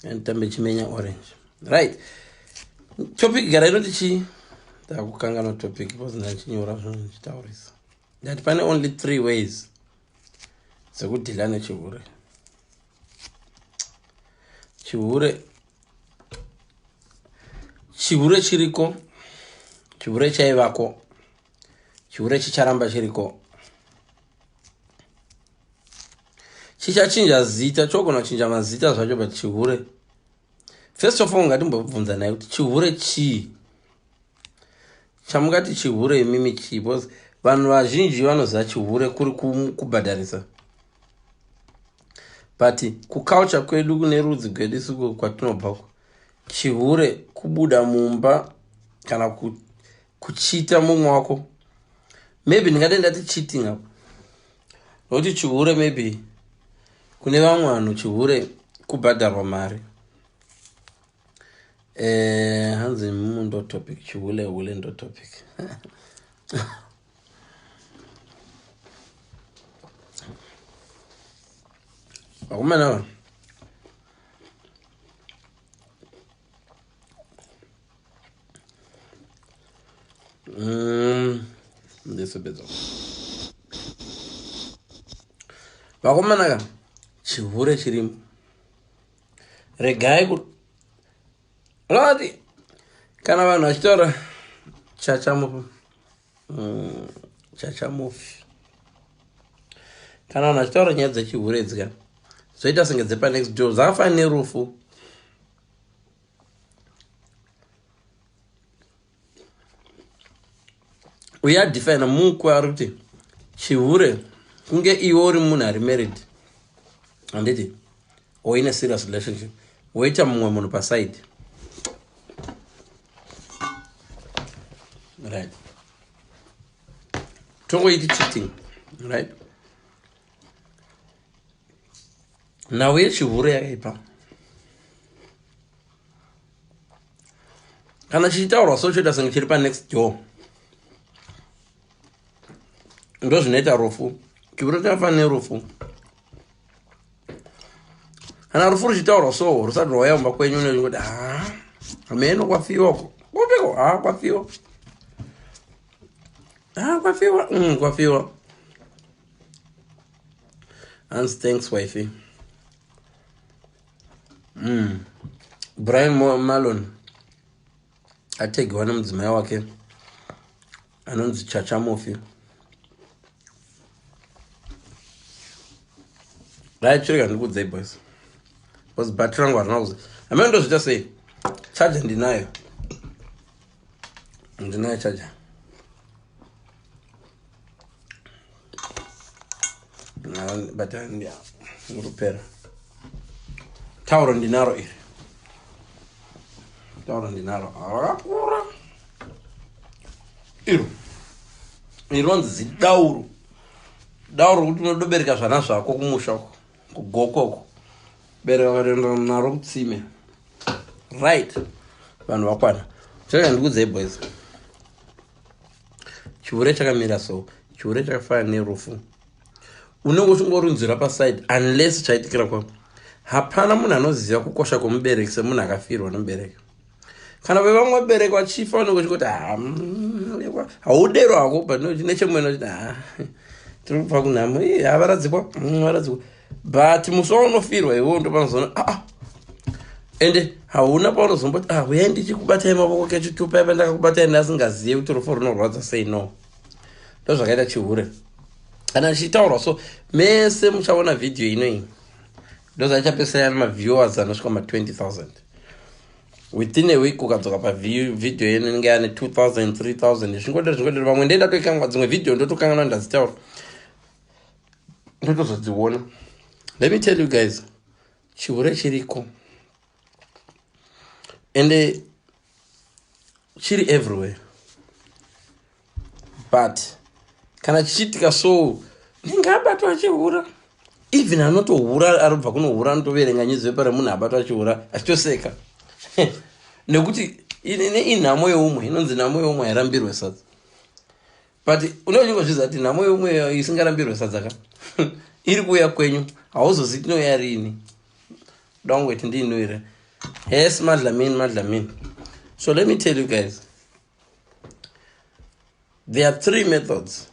Nditambe chimenya orange. Right. Topic gara inoti chii? Ndakukanganwa topic because ndachinyora zvinhu ndichitaurisa. Ndati pane only 3 ways dzekudhila nechihure. Chihure chihure chiriko, chihure chaivako, chihure chicharamba chiriko. Chichachinja zita, chogona kuchinja mazita zvacho, but chihure. First of all, ngatimbobvunza naye kuti chihure chii? Chamungati chihure imimi chii? Because vanhu vazhinji vanoziva chihure kuri kubhadharisa. But kuculture kwedu kune rudzi gwedu isuku kwatinobva ku chihure kubuda mumba kana kuchita mumwe wako. Maybe ndingadai ndati cheating apo. Nokuti chihure maybe kune vamwe vanhu chihure kubhadharwa mari. Hanzi mumu ndo topic, chihure hure ndo topic. Vakomana ava ndisebedza. Vakomana ka chihure chirimo. Regai ku Lord, kana vanhu vachitaura chachamufi. Chachamufi. Kana vanhu vachitaura nyaya dzechihure idzi ka, zvoita senge dzepa next door, zvakafanana nerufu. Uye adefine mukwe ari kuti chihure kunge iwe uri munhu ari married, handiti, or in a serious relationship, woita mumwe munhu paside, right? Tongoiti cheating, right? Nhau yechihure yakaipa. Kana chichitaurwa so choita senge chiri panext door. Ndo zvinoita rufu. Chihure chakafanana nerufu. Kana rufu ruchitaurwa so rusati rwauya kumba kwenyu, unoti ha, hameno kwafiwa uko. Kupiko? Ha, kwafiwa. Ha, kwafiwa. Kwafiwa. Hans, thanks wifey. Brian Malon ategiwa nemudzimai wake anonzi Chacha Mufi. Right, chirega ndikuudzei boys. Because battery rangu harina kuzi. Hameno ndozviita sei? Charger ndinayo. Ndinayo charger. But ndikupera. Tauro ndinaro iri. Tauro ndinaro. Rakakura. Iro. Ironzi zidauro. Dauro kuti unodobereka zvana zvako kumusha uko, kugoko uko. Bereka ukatoenda naro kutsime. Right. Vanhu vakwana. Chirega ndikuudzei boys. Chihure chakamira so. Chihure chakafanana nerufu. Unenge uchingorunzira paside unless chaitikira kwako. Hapana munhu anoziva kukosha kwemubereki semunhu akafirwa nemubereki. Kana vevamwe vabereki vachifa unenge uchingoti haudero hako, but nechemwene uchiti ha, tiri kubva kunhamo, havaradzikwa, varadzikwa. But musi waunofirwa iwewo ndopanozoona, ende hauna paunozomboti, uyai ndichikubatai mavoko kechitupa ipa ndakakubatai ndasingazive kuti rufu runorwadza sei. No, ndozvakaita chihure kana chichitaurwa so. Mese muchaona vhidhiyo ino iyi, ndozvaichapesera maviewers anosvika ma 20,000 within a week. Ukadzoka pavhidhiyo yenu inenge yane 2000, 3000, zvingodero zvingodero. Vamwe ndenda toikangwa dzimwe vhidhiyo, ndotokanganwa ndadzitaura, ndotozodziona. Let me tell you guys, chihure chiriko ende chiri everywhere, but kana chichiitika so, ninge abatwa achihura, even anotohura arobva kunohura anotoverenga newspaper remunhu abatwa achihura achitoseka, nekuti inhamo yeumwe. Inonzi nhamo yeumwe hairambirwe sadza, but unenge uchingozviziva kuti nhamo yeumwe isingarambirwe sadza ka iri kuuya kwenyu, hauzozivi tinouya rini. Dongweti ndinwire. Yes, Madlamini, Madlamini. So let me tell you guys, there are three methods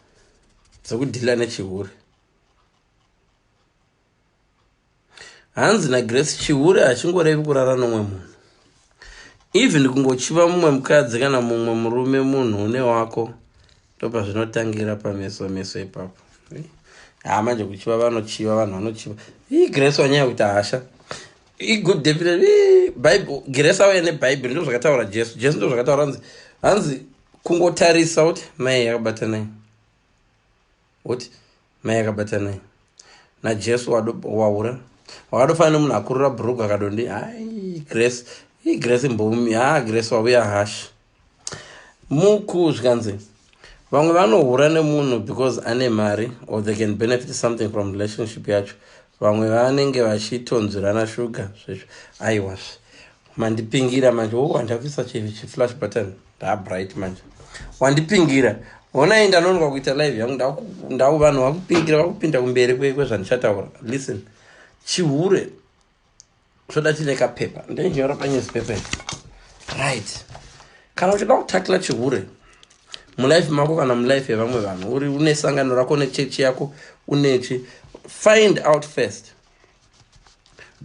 dzekudhila nechihure. Hanzi naGrace, chihure hachingorevi kurara nomwe munhu. Even kungochiva mumwe mukadzi kana mumwe murume, munhu une wako, ndopazvinotangira pameso meso ipapo. Ha, manje kuchiva vanochiva, vanhu vanochiva. Ii, Grace wanyaya kuti hasha igood definitely. Bible, Grace auya nebhaibheri, ndo zvakataura Jesu. Jesu ndo zvakataura, hanzi kungotarisa kuti mai yakabatanai, kuti mai yakabatanai naJesu, waura, wakadofanira nemunhu akurura bhurugu akadondi. Ai, Grace, i Grace mbumi. Ha, Grace wauya hasha muku. Zvikanzi vamwe vanohura nemunhu because ane mari or they can benefit something from relationship yacho. Vamwe vanenge vachitonzwirana shuga zvezvo. Aiwazve, mandipingira manje. O, wandabvisa chiflash button, ndabright manje. Wandipingira. Honai, ndanonoka kuita live yangu, ndau vanhu vakupingira, vakupinda kumberi kwezvandichataura. Listen, chihure zvoda tine kapepa, ndendinyora panewspaper, right? Kana uchida kutackla chihure mulife mako kana mulife yevamwe vanhu, uri une sangano rako nechechi yako, unechi, find out first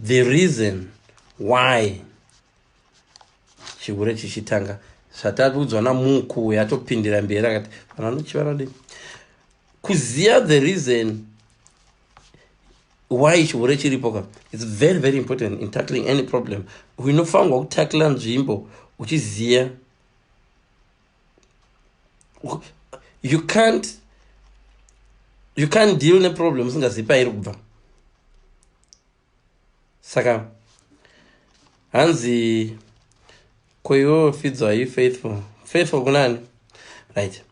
the reason why chihure chichitanga. Zvataudzwa namuku yatopindira mberi, akati vanhu vanochiva nadii. Kuziva the reason why chihure chiripo ka, it's very very important in tackling any problem. Unofanirwa kutackla nzvimbo uchiziva. You can't deal neproblem usingazivi pairi kubva. Saka hanzi, koiwewo Fidzo, are you faithful? Faithful kunani? Right,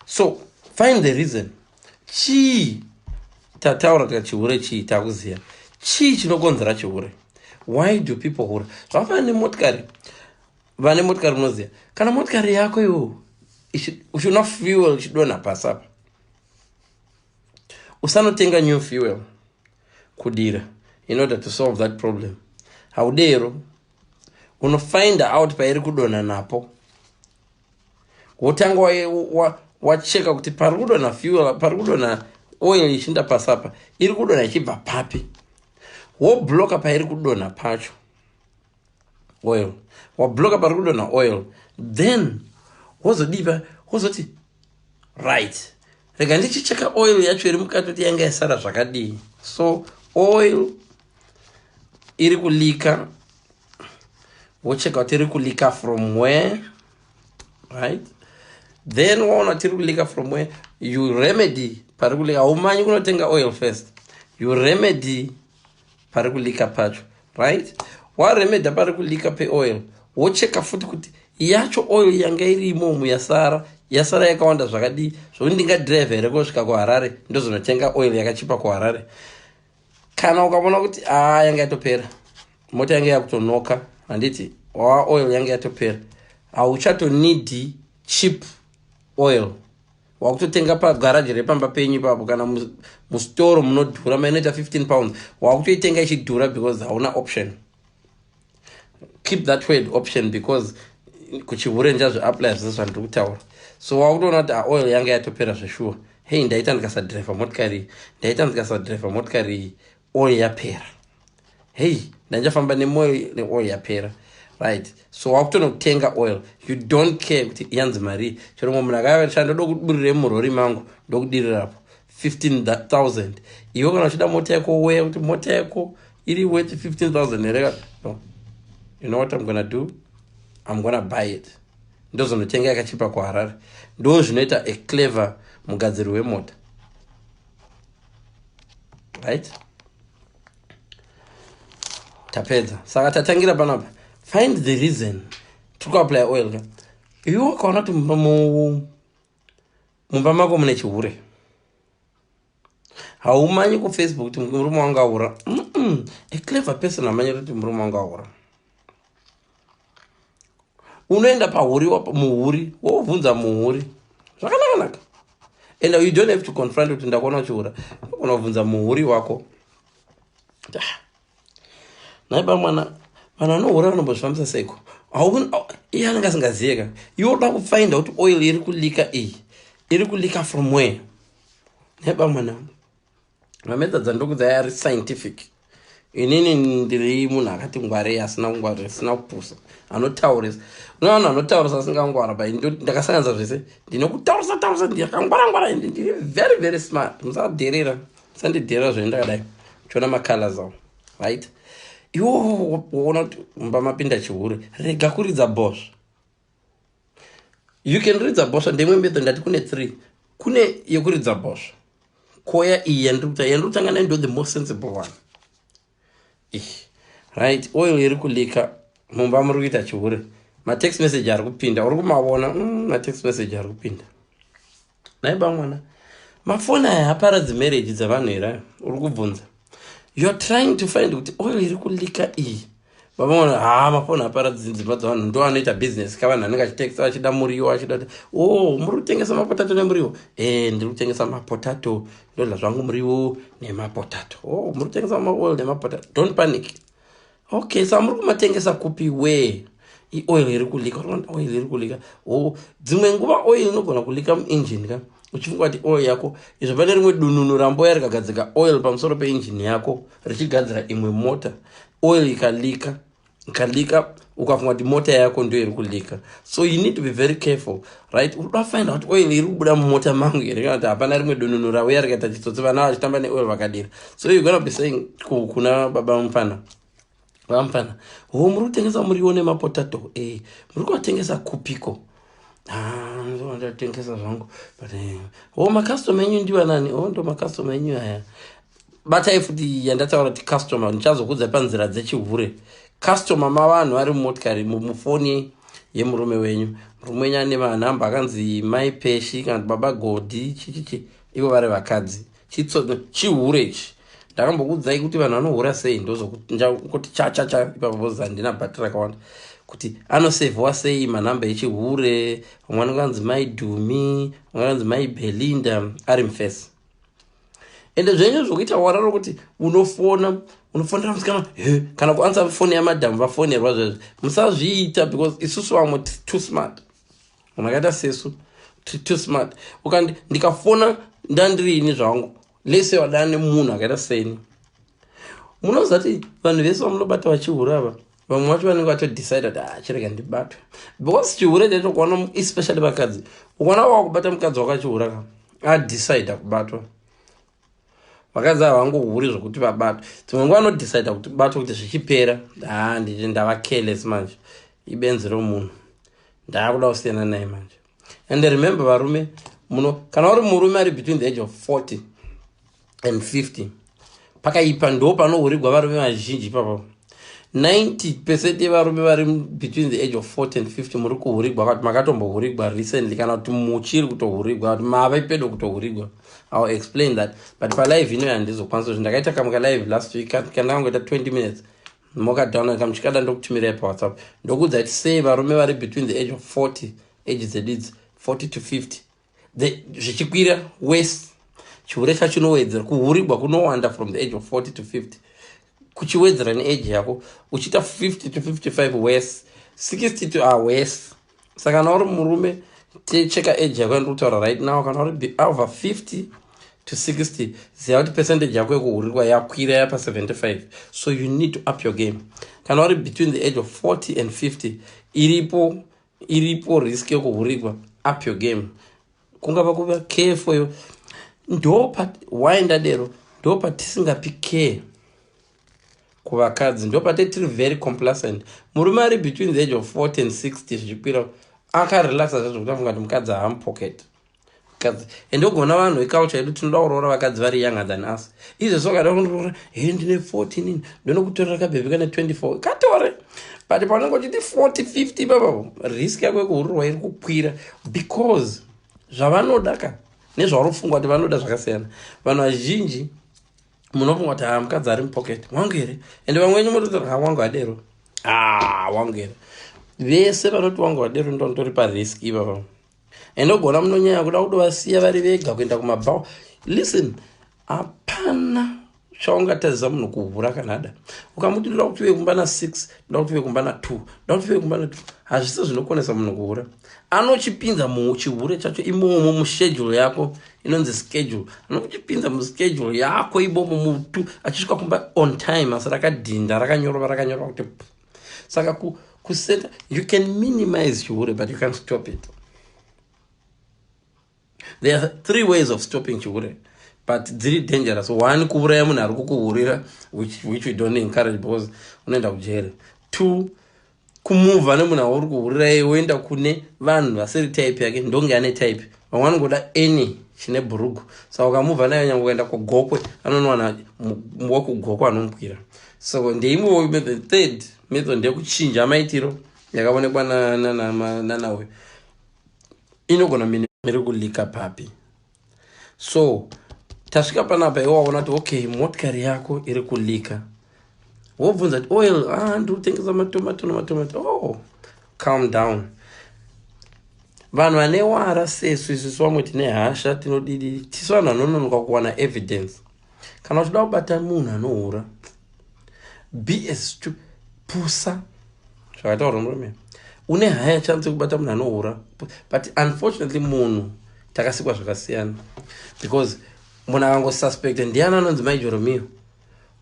so find the reason. Chii tataura tika chihure chii? Takuziva chii chinokonzera chihure. Why do people hura? Zvakafanana nemotikari. Vane motikari, unoziva kana motikari yako iwo uchina fuel ichidonha pasi apa, usanotenga new fuel kudira in order to solve that problem. Haudero, unofind out pairi kudonha napo, wotanga wacheka kuti pari kudonha fuel, pari kudonha oil ichinda pasi apa, iri kudonha ichibva papi. Wobloka pairi kudonha pacho oil. Wabloka pari kudonha oil, then wozodipa, wozoti, right, rega ndichicheka oil yacho iri mukati kuti yanga yasara zvakadii. So oil iri kuleaka, wocheka kuti iri kuleaka from where, right? Then waona kuti iri kuleaka from where, you remedy pari kuleaka. Haumanyi kunotenga oil first, you remedy pari kuleaka pacho, right? Waremedha pari kuleaka peoil, wocheka futi kuti yacho oil yanga iri imomo yasara, yasara yakawanda zvakadii, zvokuti ndingadhiraivha here kusvika kuHarare, ndozonotenga oil yakachipa kuHarare. Kana ukaona kuti a yanga yatopera, mota yanga yakutonoka, handiti wa oil yanga yatopera, hauchatonidi cheap oil. Wakutotenga pagaraji repamba penyu ipapo kana musitoro munodhura, mainoita £15, wakutoitenga ichidhura because hauna option. Keep that word "option", because kuchihure ndichazviapply zvese zvandiri kutaura. So wakutoona kuti ah, oil yanga yatopera zveshuwa. Hei, ndaita ndikasadhiraivha motikari, ndaita ndikasadhiraivha motikari, oil yapera. Hei, ndanjafamba nemoil, neoil yapera, right? So wakutonotenga oil. You don't care kuti yanzi mari. Chero mumwe munhu akaya, ndoda kuburire murori mangu, ndokudirirapo 15,000. Iwe kana uchida mota yako, weya kuti mota yako iri worth 15,000 here? No, you know what I'm gonna do? I'm gonna buy it, ndozonotenga yakachipa kuHarare. Ndo zvinoita a clever mugadziri wemota, right? Tapedza. Saka tatangira panapa, find the reason. Tiri kuapply oil ka. Iwe wakaona kuti mumba mako mune chihure, haumanyi kuFacebook kuti murume wangu aura. A clever person hamanyi kuti murume wangu aura. Unoenda pahuri, muhuri, wobvunza muhuri zvakanakanaka, and you don't have to confront kuti ndakuona uchiura. Unogona kubvunza muhuri wako. Nhai bamwana, vanhu vanohura vanombozvifambisa seiko? Iye anenge asingazive ka. Iwe uda kufinda kuti oil iri kuleaka iyi, iri kuleaka from where? Nhai bamwana, mamethods andokudza ari scientific. Inini ndiri munhu akati ngwarei, asina kungwara, asina kupusa, anotaurisa. Una vanhu vanotaurisa asingangwara, but ndakasanganisa zvese. Ndinokutaurisa taurisa, ndakangwara ngwara, ndiri very very smart. Musadherera, musandidherera zvene ndakadai. Chiona macolors awo, right? Iwo woona kuti mumba mapinda chihure, rega kuridza bhosvo. You can ridza bhosvo, ndemwe method. Ndati kune three. Kune yekuridza bhosvo, koya iyi yandiri kutanga nayo, ndo the most sensible one. Right, oil iri kuleaka mumba, muri kuita chihure, matext message ari kupinda, uri kumaona matext message ari kupinda. Nhai bamwana, mafoni aya aparadzi marriage dzavanhu here? Uri kubvunza, you are trying to find kuti oil iri kuleaka iyi. Baba, ha, mafoni aparadzi dzimba dzavanhu. Ndo anoita business kavanhu anenge achitengesa, achida muriwo, achida kuti, o oh, muri kutengesa mapotato nemuriwo? E, ndiri kutengesa mapotato, ndodla zvangu muriwo nemapotato. O oh, muri kutengesa maoil nemapotato? Don't panic. Okay, sa muri kumatengesa kupi? Where ioil iri kuleaka? Oil iri kuleaka o oh, dzimwe nguva oil inogona kuleaka muengine ka, uchifunga kuti oil yako. Izvo pane rimwe dununu ramboya rikagadzika oil pamusoro peinjini yako, richigadzira imwe mota. Oil ikaleaka, ikaleaka, ukafunga kuti mota yako ndo iri kuleaka. So you need to be very careful, right? Unoda find kuti oil iri kubuda mumota mangu here, kana kuti hapana rimwe dununu rauya rikaita chitsotsi, vana vachitamba neoil vakadira. So you're gonna be saying kuna baba mufana, vamufana, ho, muri kutengesa muriwo nemapotato e, muri kuvatengesa kupiko? Ndatengesa zvangu, but ho, macustomer enyu ndivanani? O, ndo macustomer enyu aya. Batai futi yandataura kuti customer, ndichazokudza panzira dzechihure. Customer mavanhu vari mumotikari, mufoni yemurume wenyu. Murume wenyu ane manhamba akanzi Mai Peshi kana kuti Baba Godhi, chichichi, ivo vari vakadzi. Chihure ichi ndakambokuudzai kuti vanhu vanohura sei. Ndozokungoti chachacha ipapo, boza handina bhati rakawanda kuti anosevhwa sei manhamba echihure. Vamwe vanenge vanzi Mai Dhumi, vamwe vanzi Mai Belinda, ari mufesi. Ende zvenyu zvokuita wararo kuti unofona, unofonera musikana, he, kana kuanswer foni yamadhamu vafonerwa zvezvo, musazviita, because isusu vamwe too smart. Munhu akaita sesu too smart. Ukandi ndikafona ndandirini zvangu lese wadana nemunhu akaita seni, munoziva kuti vanhu vese vamunobata vachihura ava, vamwe vacho vanenge vatodecide kuti, ah, chirega ndibatwe, because chihure chacho kuona, especially vakadzi, ukaona wakubata mukadzi wakachihura ka, adecida kubatwa. Vakadzi ava vangohuri zvokuti vabatwe. Dzimwe nguva vanodecida kuti batwe kuti zvichipera, ha, nditi ndava careless manje, ibenzi romunhu, ndaakuda kusiyana naye manje. And remember, varume muno, kana uri murume ari between the age of 40 and 50, pakaipa. Ndo panohurigwa varume vazhinji ipapo. 90% yevarume vari between the age of 40 and 50 muri kuhurigwa, kuti makatombohurigwa recently, kana kuti muchiri kutohurigwa, kuti mava pedo kutohurigwa. I will explain that, but palive ino handizokwanisa. Kuti ndakaita kamwe kalive last week kandakangoita 20 minutes, mokadownload kamuchikada, ndokutumirai paWhatsApp. Ndokuudza kuti sei varume vari between the age of 40, age dzedu idzi, 40 to 50, zvichikwira wese, chihure chachinowedzera, kuhurigwa kunowanda from the age of 40 to 50, kuchiwedzera neage yako uchiita 50 to 55 wese, 60 to ah, wese. Saka kana uri murume, techeka age yako yandiri kutaura right now. Kana uri over 50 to 60, ziva kuti percentage yako yekuhurirwa yakwira yapa 75, so you need to up your game. Kana uri between the age of 40 and 50, iripo, iripo risk yekuhurigwa. Up your game, kungava kuva careful. Ndo why ndadero, ndo patisingapi care kuvakadzi, ndo pate tiri very complacent. Murume ari between the age of 40 and 60 zvichikwira akarelaxa zvazvo, kuti afunga kuti mukadzi haamupocket mukadzi. Ende ugona vanhu veculture yedu tinoda kuroora vakadzi vari younger than us. Izvezvo wakada kundiroora, he, ndine 14, ndonokutorera kabhebhi kane 24, katore. But paunenge uchiti 40, 50 ipapapo, risk yako yekuhurirwa iri kukwira, because zvavanoda ka nezvauri kufunga kuti vanoda zvakasiyana. Vanhu vazhinji munofunga kuti, ha, mukadzi ari mupocket wangu here? Ende vamwe venyu mototi, ha, wangu adero, ha, wangu here? Vese vanoti wangu vadero ndonitori parisk ipapa. Ende ogona munonyanya kuda kudovasiya vari vega kuenda kumabhawa. Listen, hapana. Chaungatadzisa munhu kuhura kana ada, ukamuti ndoda kuti uye kumba na6, ndoda kuti uye kumba na2, ndoda kuti uye kumba na2, hazvisi zvinokonesa munhu kuhura. Anochipinza muchihure chacho imomo muschedule yako, inonzi schedule. Anochipinza muschedule yako imomo mutu, achisvika kumba on time, asi rakadhinda, rakanyorova, rakanyorova kuti. Saka kuseta, you can minimize chihure, but you can't stop it. There are three ways of stopping chihure, but dziri dangerous. One, kuuraya munhu ari kukuhurira, which we don't encourage because unoenda kujere. Two, kumuvha nemunhu auri kuhurira iye, woenda kune vanhu vasiri type yake. Ndonge ane type, vamwe vanongoda any chine bhurugu. Saka ukamuvha nayo, nyange ukaenda kuGokwe, anonowana wekuGokwe anomukwira. So ndeimwewo method. Third method ndeyekuchinja maitiro, yakaonekwa nanauyo, inogona miri kulika papi. So tasvika panapa, iwe waona kuti okay, motikari yako iri kulika, wobvunza kuti oil. Ah, ndiri kutengesa matomato nematomati. Oh, calm down. Vanhu vane wara sesu isusu, vamwe tine hasha, tinodidi, tisu vanhu vanononoka kuwana evidence. Kana uchida kubata munhu anohura, bs pusa zvakataurwa murume, une higher chance yekubata munhu anohura. But unfortunately munhu takasikwa zvakasiyana, because munhu akangosuspecta ndiani anonzi Mai Joromio,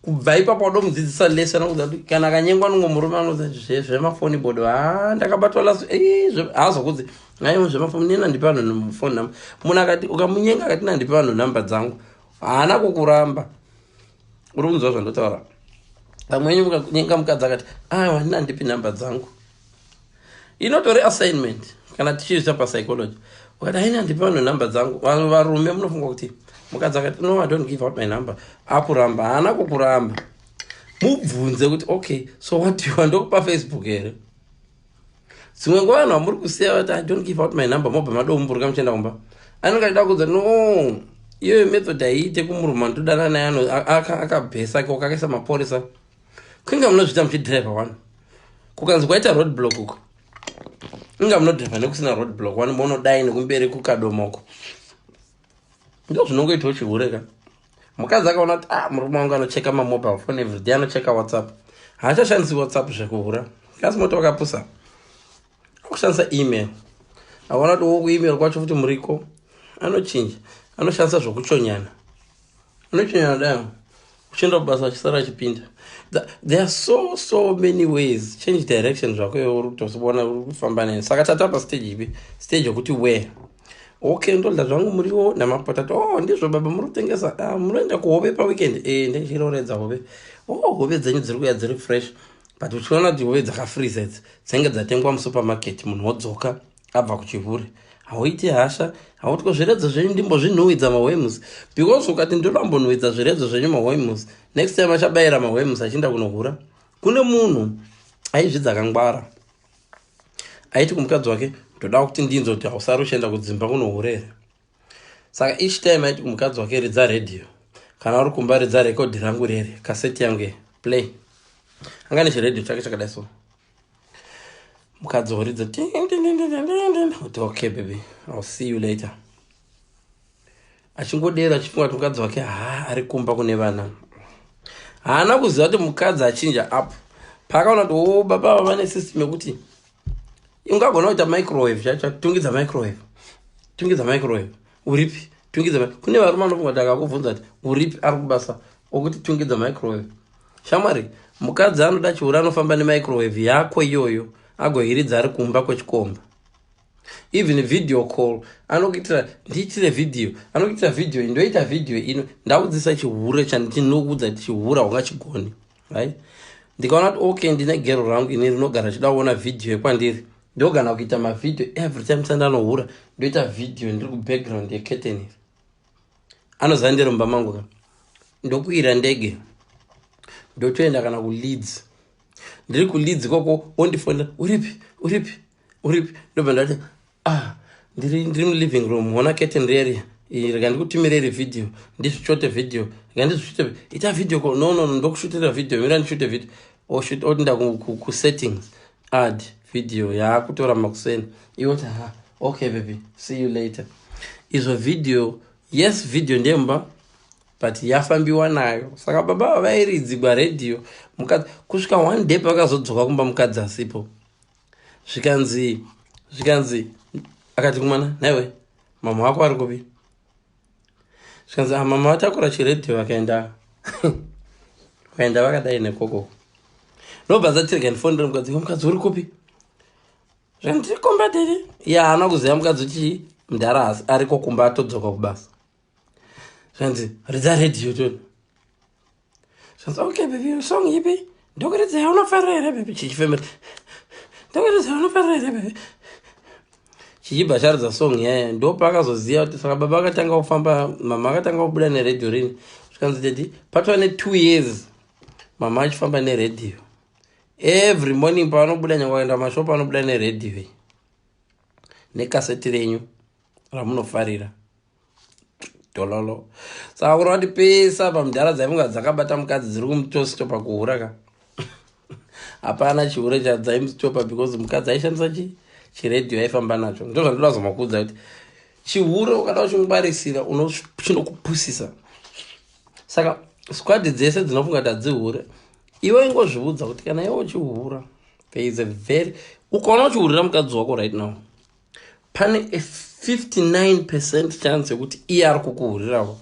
kubva ipapo wadomudzidzisa lesson. Anokuudza kuti kana akanyengwa nungo murume anoudza zvemafoni bodo. Ha, ndakabatwa last, haazokudzi aiwa zvemafoni, nina ndipe vanhu phone number. Munhu akati ukamunyenga akati nandipe vanhu namba dzangu, haana kukuramba. Uri kunzwa zvandotaura? Vamweni mukanyenga mukadzi akati aiwa, nina ndipi namba dzangu, inotori assignment kana tichiita papsychology. Ukati aina ndipe vanhu namba dzangu, vanhu varume munofunga kuti mukadzi akati no, I don't give out my number, akuramba. Haana kukuramba. Mubvunze kuti okay, so what do you want? Ndokupa Facebook here? Dzimwe nguva vanhu vamuri kusiya vati I don't give out my number, mobva madomburuka muchienda kumba. Anenge achida kuudza no, iyoyo method haiite kumurume andodana naye. Akabhesa ke kakaisa mapurisa kunge munozviita muchidhiraivha one, kukanzi kwaita road block uko, inga munodhiraivha nekusina road block one, monodai nekumberi kukadomoko. Ndo zvinongoitawo chihure ka. Mukadzi akaona kuti ah, murume wangu anocheka mamobile phone everyday, anocheka WhatsApp, haachashandisi WhatsApp zvekuhura, kasi moti wakapusa, akushandisa email. Akaona kuti wokuemail kwacho futi muriko, anochinja, anoshandisa zvokuchonyana, anochonyana dayo uchienda kubasa, achisara achipinda. There are so so many ways. Change direction zvako iwe, uri kutoona uri kufamba neni. Saka tatapa stage ipi? Stage yokuti where okay, ndodla zvangu muriwo namapotato. Oh, ndizvo baba, muri kutengesa? Ah, munoenda kuhove paweekend? E, ndichiroredza hove. Oh, hove dzenyu dziri kuya dziri fresh, but uchiona kuti hove dzakafriza idzi dzinenge dzatengwa musupermarket. Munhu wodzoka abva kuchihure, hauiti hasha, hauti ko zviredzo zvenyu ndimbozvinhuhwidza maworms, because ukati ndinombonhuhwidza zviredzo zvenyu maworms, next time achabayira maworms achienda kunohura. Kune munhu aizvidza akangwara, aiti kumukadzi wake, ndoda kuti ndinzwe kuti hausari uchienda kudzimba kunohura here. Saka each time aiti kumukadzi wake, ridza redhiyo kana uri kumba, ridza rekodhi rangu rere, kaseti yangu ye play. Anga nechiredhiyo chake chakadai so. Mukadzi woridza kuti okay baby, I'll see you later. Achingodera achifunga kuti mukadzi wake ha ari kumba kune vana. Haana kuziva kuti mukadzi achinja apo paakaona kuti o oh, baba ava vane system yekuti ungagona kuita microwave chacho, tungidza microwave, tungidza microwave, uripi, tungidza. Kune varume anofunga kuti akakubvunza kuti uripi, ari kubasa, okuti tungidza microwave. Shamwari, mukadzi anoda chiura anofamba nemicrowave yako iyoyo, agohiridza ari kumba kwechikomba. Even video call anokuitira, ndiitire video, anokuitira video, ndoita video ino. Ndaudzisa chihure chandinokuudza kuti chihura ungachigoni, right? Ndikaona kuti okay, ndine gero rangu ini rinogara chida kuona vhidhiyo yekwandiri, ndogana kuita mavhidhiyo every time sandanohura, ndoita vhidhiyo ndiri kubackground yecurtain iri, anoziva ndiri mumba mangu ka. Ndokwira ndege, ndotoenda kana kuLeeds. Ndiri kuLeeds ikoko, ondifonera, uripi, uripi, uripi? Ndobva ndati ah, ndiri muliving room, hona curtain reri, rega ndikutumire iri vhidhiyo, ndizvichote vhidhiyo, rega ndizvishote, ita vhidhiyo call. No, no, ndokushutira vhidhiyo, mira ndishute vhidhiyo. Otinda kusettings, add video, yaakutora makuseni. Iwoti ha, okay baby, see you later. Izvo vhidhiyo, yes, vhidhiyo ndemba. But yafambiwa nayo. Saka baba vairidzigwa redhiyo mukadzi kusvika one day pavakazodzoka kumba, mukadzi asipo. Zvikanzi akati kumwana, "Naiwe, mama wako ari kupi?" Zvikanzi, "Ah, mama vatakura chiredhiyo, vakaenda vaenda vakadai nekoko." Ndobva zatirega ndifonere mukadzi. "Mukadzi, uri kupi?" Zvikanzi, "Ndiri kumba, daddy." Ya, haana kuziva mukadzi kuti mudhara ariko kumba, atodzoka kubasa. Zvanzi, "Ridza redhiyo toni." Zvanzi, "Okay baby, song ipi? Ndokuridza yaunofarira here, baby?" Chichifemera, "Ndokuridza yaunofarira here, baby?" Chichibva charidza song yaya. Ndopaakazoziva kuti saka baba akatanga kufamba, mama akatanga kubuda neredhiyo rini. Zvikanzi, "Daddy, patova ne2 years mama achifamba neredhiyo. Every morning paanobuda, nyange akaenda mashopu, anobuda neredhiyo nekaseti renyu ramunofarira." Dololo. Saka kureva kuti pesa pamudhara dzaifunga dzakabata mukadzi, dziri kumutostopa kuhura ka, hapana chihure chadzaimustopa, because mukadzi aishandisa chiredhiyo, aifamba nacho. Ndo zvandoda zomakuudza kuti chihure ukada kuchingwarisira, chinokupusisa. Saka squad dzese dzinofunga kuti hadzihure, iwe ingozviudza kuti kana iwe uchihura, there is a very, ukaona uchihurira mukadzi wako right now, pane a 59% chance yekuti iye ari kukuhurirawo.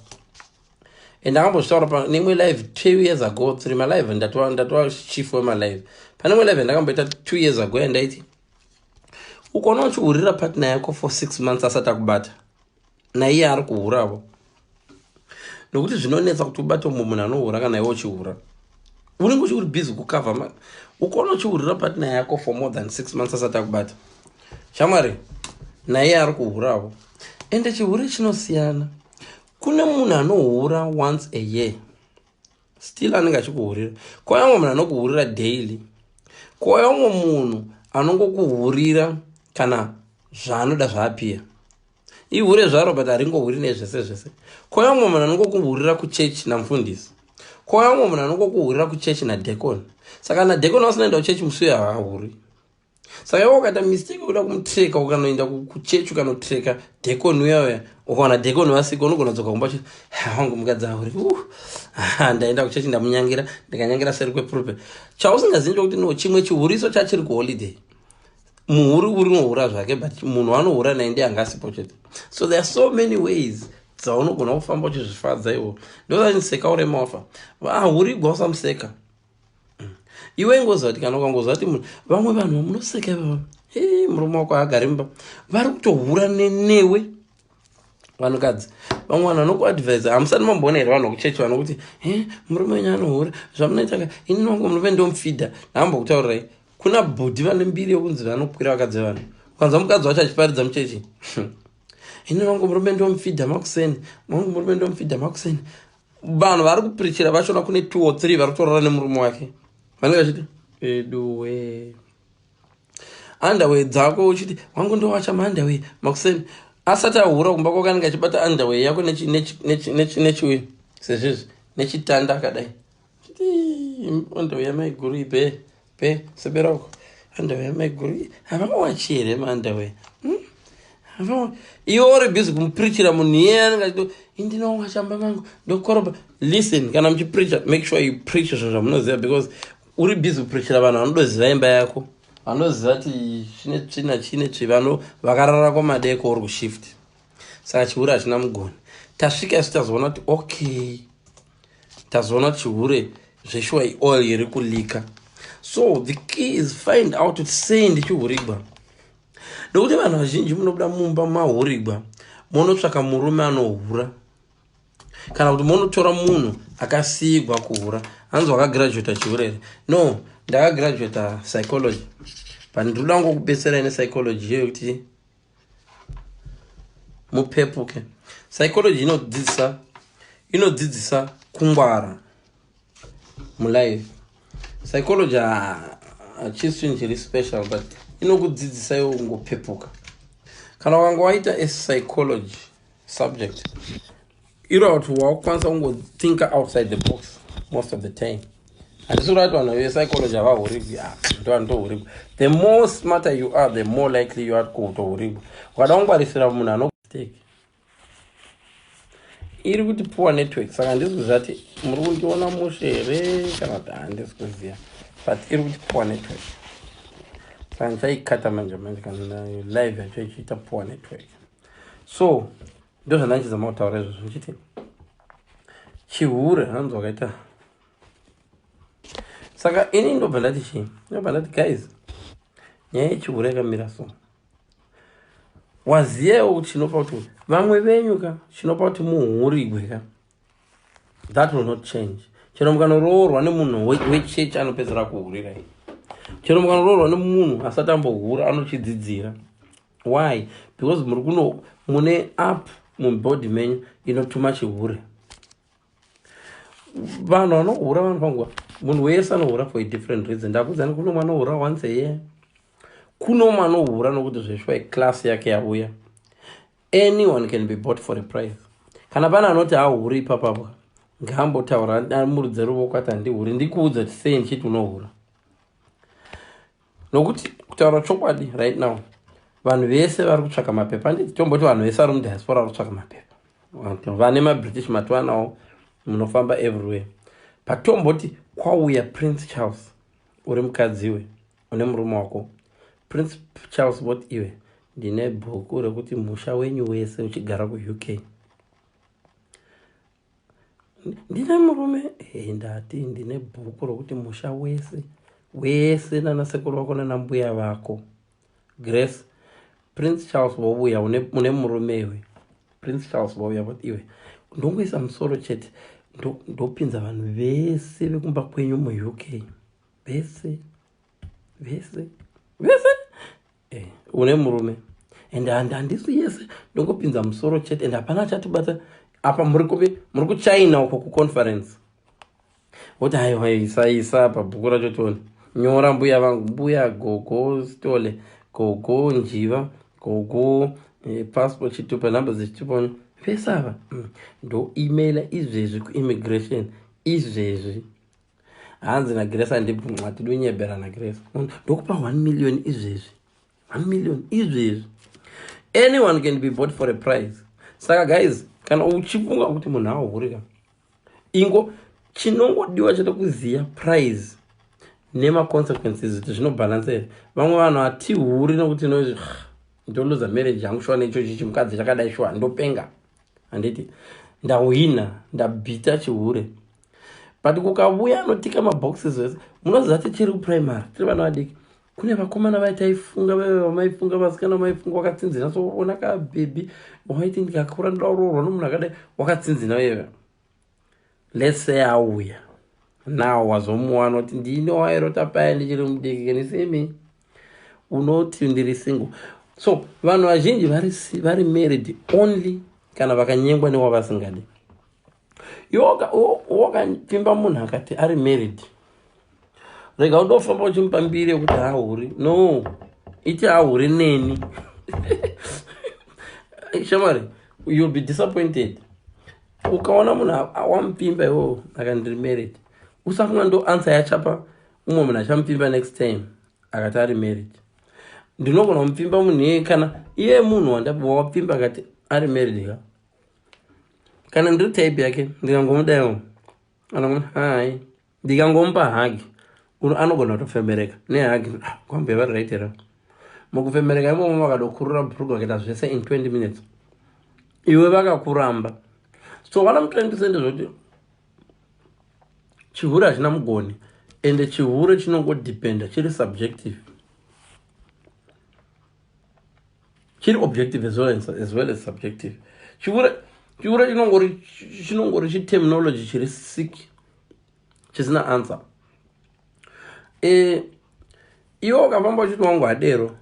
And ndakambozvitaura neimwe live 2 years ago, three malive, ndatova chief wemalive. Pane imwe live yandakamboita 2 years ago yandaiti ukaona uchihurira partner yako for 6 months asati akubata, naiye ari kuhuravo, nokuti zvinonetsa kuti ubate umwe munhu anohura kana iwe uchihura, unenge uchiuri busy kukavha. Ukaona uchihurira partner yako for more than 6 months asati akubata, shamwari, naiye ari kuhuravo. Ende chihure chinosiyana. Kune munhu anohura once a year, still anenge achikuhurira. Kwauya umwe munhu anokuhurira daily. Kwauya umwe munhu anongokuhurira kana zvaanoda zvaapiya, ihure zvaro, but haringohuri nezvese zvese. Kwauya umwe munhu anongokuhurira kuchechi namufundisi. Kwauya umwe munhu anongokuhurira kuchechi nadeacon. Saka nadeacon vasinoenda kuchechi musi uyo, haahuri. Saka iwe ukaita mistake kuda kumutreka, ukanoenda kuchechi, ukanotreka deacon uya uya, ukaona deacon vasika, unogona dzoka kumba, "Wangu mukadzi ahuri, ndaenda kuchechi, ndamunyangira, ndikanyangira seri kwepulpit." Chausingazivi ndokuti no, chimwe chihuriso chachiri kuholiday. Muhuri uri unohura zvake, but munhu anohura naye ndiye anga asipo chete. So there are so many ways dzaunogona kufamba uchizvifadza iwo. Ndosachiseka uremafa ahurigwa, usamuseka. Iwe ingoziva kuti kana ukangoziva kuti munhu, vamwe vanhu vamunoseka ivava, e murume wako haagari mumba, vari kutohura nenewe. Vanhukadzi, vamwe vanhu vanokuadvisa, hamusati mamboona here vanhu vekuchechi vanokuti, "E murume wenyu anohura, zvamunoita ini wangu murume ndomufidha"? Ndambokutaurirai, kuna bhudhi vane mbiri yokunzi vanokwira vakadzi vevanhu. Ukanzwa mukadzi wacho achiparidza muchechi, "Ini wangu murume ndomufidha makuseni, wangu murume ndomufidha makuseni," vanhu vari kuprichira vachona kune two or three vari kutorara nemurume wake. Vanenge vachiti, "Eduwe, underwear dzako," uchiti, "Wangu ndowacha maunderwear makuseni," asati ahura kumba kwako, anenge achibata underwear yako nechiwi sezvizvi, nechitanda akadai, chiti, "Underwear yamaiguru ibe be seberako, underwear yamaiguru, havawachi here maunderwear?" Iwe uri busy kumuprichira munhu iye anenge achito, "Indinowacha mba mangu, ndokoroba." Listen, kana muchipreacha, make sure you preach zvinhu zvamunoziva, because uri busy kuprichira vanhu vanodoziva imba yako, vanoziva kuti chine tsvina, chine tsvi, vano vakarara kwamadeko uri kushift. Saka chihure hachina mugoni. Tasvika isu, tazoona kuti okay, tazoona kuti chihure zveshuwa, ioil iri kulika. So the key is find out kuti sei ndichihurigwa, nokuti vanhu vazhinji munobuda mumba mahurigwa, munotsvaka murume anohura, kana kuti munotora munhu akasiyigwa kuhura. Hanzi, "Wakagraduata chihure here?" No, ndakagraduata psychology, but ndinoda ngokubetserai nepsychology iyoyo kuti mupepuke. Psychology inodzidzisa kungwara mulife. Psychology hachisi chinhu chiri special, but inokudzidzisa iwo kungopepuka. Kana ukanga waita apsychology subject, iro kuti wakukwanisa kungothinka outside the box most of the time. Handisi kureva kuti vanhu vepsychology havahurigwi. Ah, ndo vanotohurigwa. The more smarter you are, the more likely you are kutohurigwa. Ukada kungwarisira munhu anotake, Iri kuti poor network, saka handisi kuziva kuti muri kundiona mushe here kana kuti handisi kuziva, but iri kuti poor network, saka ndichaikata manje manje kana live yacho ichiita poor network. So ndo zvandanchizama kutaura izvozvo, ndichiti chihure hanzi wakaita. Saka ini ndobva ndati chii? Ndobva ndati, guys, nyaya yechihure yakamira so. Waziyawo kuti chinopa kuti vamwe venyu ka, chinopa kuti muhurigwe ka, that will not change. Chero mukanoroorwa nemunhu wechechi, anopedzera kuhurirai. Chero mukanoroorwa nemunhu asati ambohura, anochidzidzira. Why? Because muri kuno mune app mubhodhi menyu inotuma chihure. Vanhu vanohura, vanhu panguva, munhu wese anohura for a different reason. Ndakudzani, kuno mwana ohura once a year, kuno mwana ohura nokuti zveshwa class yake yauya. Anyone can be bought for a price. Kana pane anoti ahuri ipapapo, ngaambotaura, amurudze ruoko ati, "Handihuri." Ndikuudza kuti sei ndichiti unohura, nokuti kutaura chokwadi, right now vanhu vese vari kutsvaka mapepa. Handiti tomboti vanhu vese vari mudiaspora vari kutsvaka mapepa, vane maBritish matwanawo, munofamba everywhere. But tomboti kwauya Prince Charles, uri mukadziwe, une murume wako. Prince Charles voti, "Iwe, ndine bhuku rekuti musha wenyu wese uchigara kuUK." "Ndine murume." "E, ndati ndine bhuku rokuti musha wese wese, nanasekuru vako nanambuya vako." Grace, Prince Charles vovuya, une murume iwe. Prince Charles vauya voti, "Iwe, ndongoisa musoro chete, ndopinza vanhu vese vekumba kwenyu muUK, vese vese vese." Une murume and handisi yese, ndongopinza musoro chete and hapana chatibata apa. Muri kupi? Muri kuChina uko kuconference. Woti, "Aiwa, isa, isa pabhuku racho tione. Nyora mbuya vangu, mbuya gogo Stole, gogo Njiva, gogo passport, chitupa, nhamba dzechitupa, vese ava. Ndoemaila izvezvi kuimmigration izvezvi." Hanzi naGrace, handibvumwa, hatidi kunyebera naGrace. "Ndokupa 1 million izvezvi, 1 million izvezvi." Anyone can be bought for a price. Saka guys, kana uchifunga kuti munhu ahurika, ingo chinongodiwa chete kuziva price nemaconsequences, kuti zvinobhalansa here. Vamwe vanhu hatihuri nokuti no, ndoluza marriage yangu shuwa, nechochi chimukadzi chakadai shuwa, ndopenga. Handiti ndahwina, ndabhita chihure. But kukavuya anotika maboxes ese, munoziva kuti tiri kuprimary, tiri vana vadiki, kune vakomana vaitaifunga, vaive vamaifunga, vasikana vamaifunga, wakatsinzina. So ona kabhebhi waiti, "Ndikakura ndoda kuroorwa nomunhu akadai," wakatsinzina uyeve. Let's say auya now, wazomuwana kuti ndini wairota paya ndichiri mudiki. Can you see me? Unoti, "Ndiri single." So vanhu vazhinji vari married only kana vakanyengwa newavasingadi. Iwe wakapfimba munhu akati ari married, rega udofamba uchimupa mbiri yekuti haahuri. No, iti haahuri neni, shamwari, you'll be disappointed. Ukaona munhu wamupfimba iwowo akati, "Ndiri married," usafunga ndo answer yachapa umwe munhu achamupfimba next time akati ari married. Ndinogona kumupfimba munhu iyeye, kana iye munhu wawapfimba akati ari married ka, kana ndiri type yake, ndikangomudaiwo, anongoti hai, ndikangomupa hug, anogona kutofemereka nehug. Ah, kwambuya vari right here? Mukufemereka imomo vakadokurura bhurugu, vakaita zvese in 20 minutes, iwe vakakuramba. So what I'm trying to say ndezvekuti chihure hachina mugoni, ende chihure chinongodependa, chiri subjective, chiri objective as well as subjective. Chihure chinongori chiterminology chiri sick, chisina answer. Iwe ukafamba uchiti wangu adero.